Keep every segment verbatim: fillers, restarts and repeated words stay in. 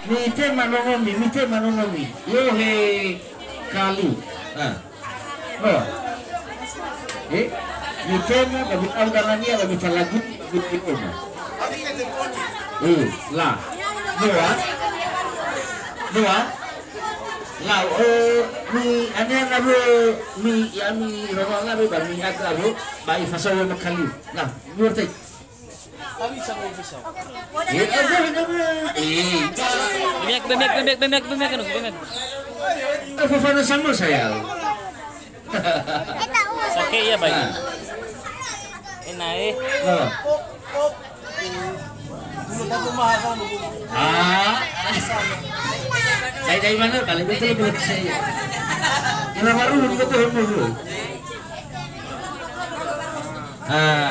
Mitema nonomi, mitema nonomi. Yo he kalu. Ah. No. Eh, mitema ba mitau danania ba mitalagu, ba mitoma. Eh, la. Noa. Noa. La, eh, mi anea na mi, ya mi rono na ba mi aga ro, ba ifasau ya makalu. La, ngerti. Bemeak, bemeak, bemeak, bemeak, bemeak, anu, bemeak. Fofana sama saya. Oke, iya, baik. Ah. Enak, eh. Oh. Ah. Saya dari mana? Kalau betul, betul saya. Kira baru, betul, betul. Ah.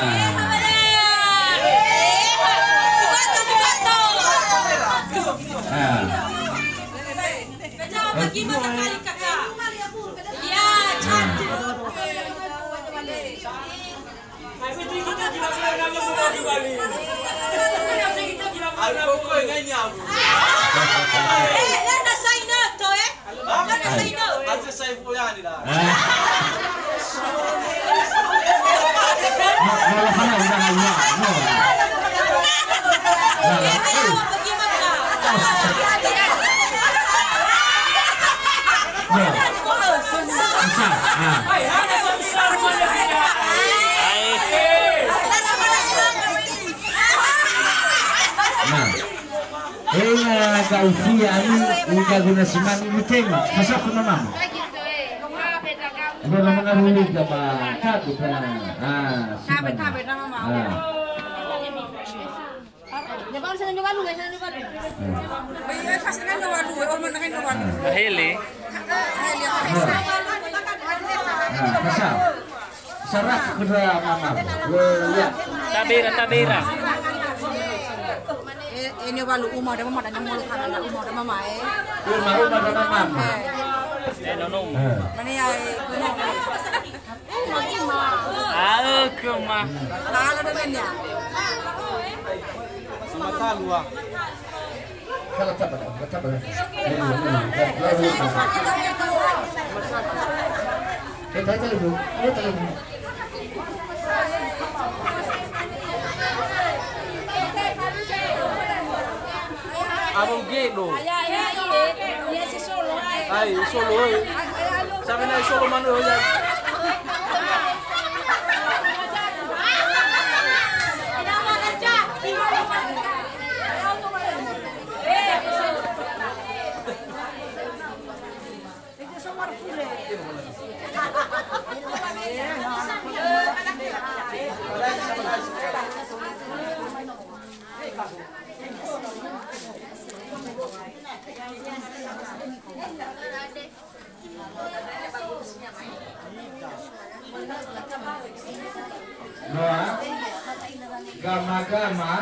Ah. Nah. Enga ga'ufia ami, enga guna simani mitema. Fasako na mama. Udah mama ngaruli gama katu kana. Ah, simani. Ah. Hele. Ah, fasako. Sarah kepada mama. Ya. Tabera, tabera. Eh, ini walu uma ada mama dan mulu kana ada uma ada mama, eh. Uma, uma ada mama. Eh. Eh, nono. Eh. Mana ya, eh, benar. Ae, kema. Kalau dengan ya. Sama talu, ah. Abang Gedo. Ai, solo, oi. Sampai naik solo mana, oi. Noa, gama-gama,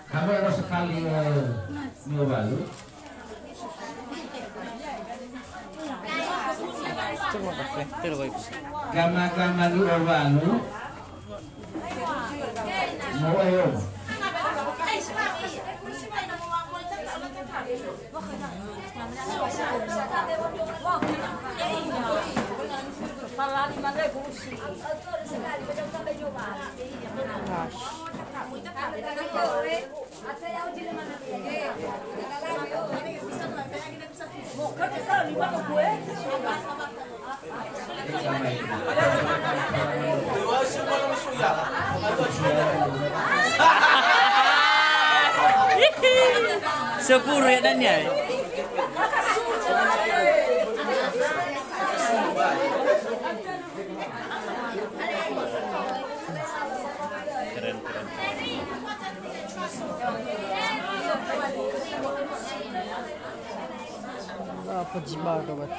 kamu harus sekali, eh, ngowalu. Gama-gama lu owalu. Mo'eo. Sepuluh ya, dan ya. Keren, keren. Apa jima, kawan?